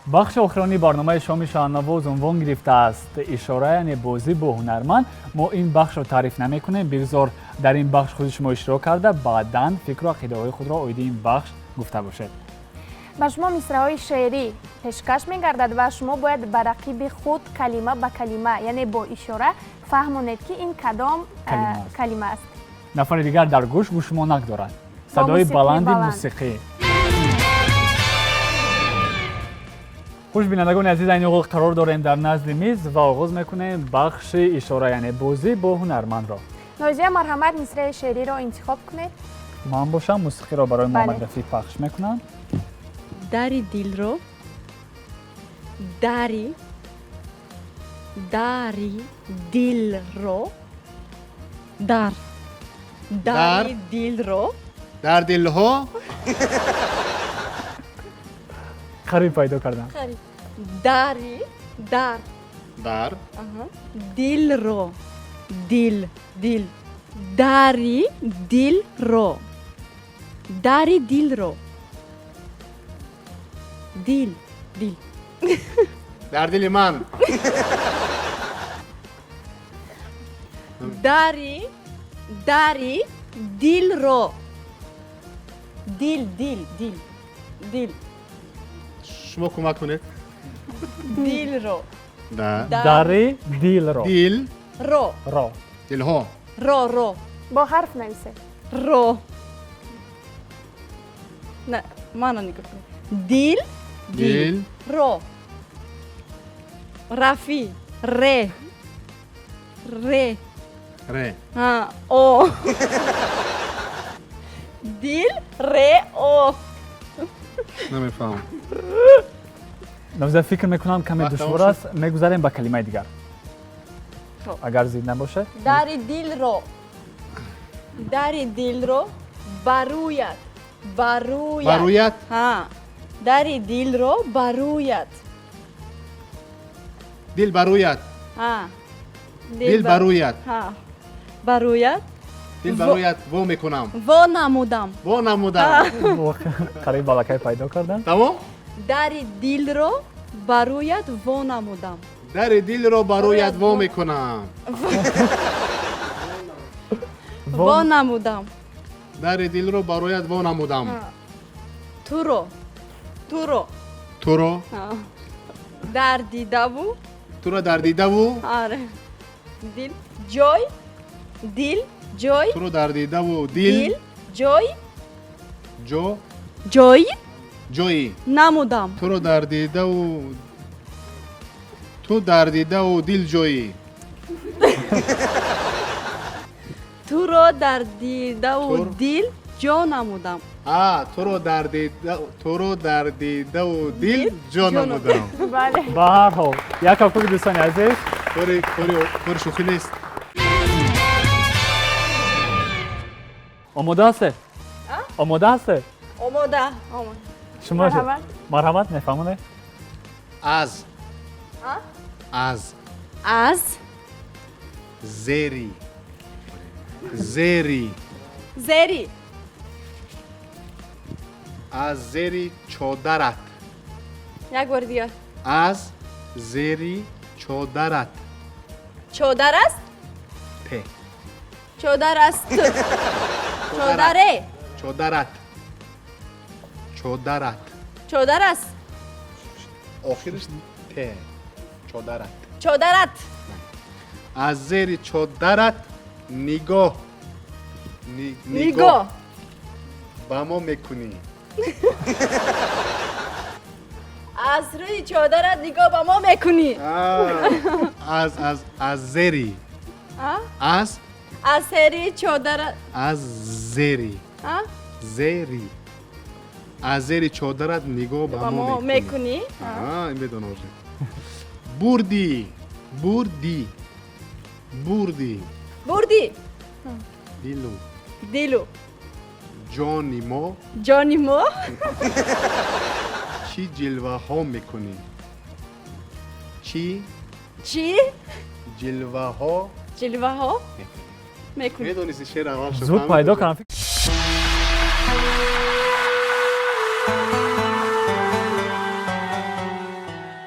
Бахши охиронии барномаи шоми шаҳнавоз унвон гирифтааст ишора, яъне бозӣ бо ҳунарманд. Мо ин бахшро таъриф намекунем, бигзор дар ин бахш худи шумо иштирок карда, баъдан фикру ақидаҳои худро оиди ин бахш гуфта бошед. Ба шумо мисраҳои шеърӣ пешкаш мегардад ва шумо бояд ба рақиби худ калима ба калима, яъне бо ишора фаҳмонед, ки ин кадом калима аст. Нафари дигар дар гӯш гӯшмонак дорад, садои баланди мусиқӣ. Хуш, бинандагони азиз, айни ҳол қарор дорем дар назди миз ва оғоз мекунем бахши ишора, яъне бозӣ бо ҳунармандро. Нозия, марҳамат, мисраи шеъриро интихоб кунед. Ман бошам, мусиқиро барои Муҳаммад Рафиъ пахш мекунам. Дари дилро, дари, дари дилро, дар, дари дилро, дар дилҳо. Қариб пайдо кардам. Дари, дар, дар дилро, дил, дил, дари дилро, дари дилро, дил, дил. Дар дили ман. Дари, дари дилро, дил, дил, дил, дил. Шумо кӯмак кунед. Дилро. Дари дилро. Дил. Ро. Ро. Дилҳо. Ро, ро. Бо ҳарф нависед. Ро. На, мана нигоҳ кунед. Дил. Дил. Ро. Рафи. Ре. Ре. Ре. О. Дил, ре, о. Намефаҳмам. Навза, фикр мекунам, каме душвор аст. Мегузарем ба калимаи дигар, агар зид набошад. Дари дилро, дари дилро барӯяд, барӯяд. Барӯяд. Дари дилро барӯяд. Дил барӯяд. Дил барӯяд. Барӯяд. Дил барӯяд во мекунам. Во намудам. Во намудам. Қариб балакай пайдо кардам. Тамом. Дари дилро барӯяд во намудам. Дари дилро барӯяд во мекунам. Во намудам. Дари дилро барӯяд во намудам. Туро, туро. Туро. Дар дидаву. Туро дар дидаву. Аре. Дил ҷой, дил ҷой. Туро дар дидаву дил. Дил ҷой. Ҷо. Ҷой. Ҷои. Намудам. Туро дар дидаву, ту дар дидаву дил ҷоӣ. Туро дар дидаву дил ҷо намудам. Туро дар дида, туро дар дидаву дил ҷо намудам. Бале. Ба ҳар ҳол, як кафкӯби, дӯстони азиз. Кори, кори, кори шӯхӣ нест. Омода ҳастед? Омода ҳастед? Омода. Шумо марҳамат, мефаҳмонед. Аз, аз. Аз. Зери, зери. Зери. Аз зери чодарат. Як бори дигар. Аз зери чодарат. Чодар аст. Т. Чодар аст. Чодаре. Чодарат, чодарат. Чодар аст. Охираш т. Чодарат. Чодарат. Аз зери чодарат нигоҳ. Нигоҳ ба мо мекунӣ. Аз рӯи чодарат нигоҳ ба мо мекунӣ. Аз, аз, аз зери. Аз. Аз зери чодарат. Аз зери. Зери, аз зери чодарат нигоҳ ба мо мекунӣ. Ин медонам. Бурдӣ, бурдӣ, бурдӣ. Бурдӣ. Дилу. Дилу. Ҷони мо. Ҷони мо. Чӣ ҷилваҳо мекунӣ? Чӣ. Чӣ. Ҷилваҳо. Ҷилваҳо мекунӣ. Медонисти шеър аввал. Зуд пайдо кардам.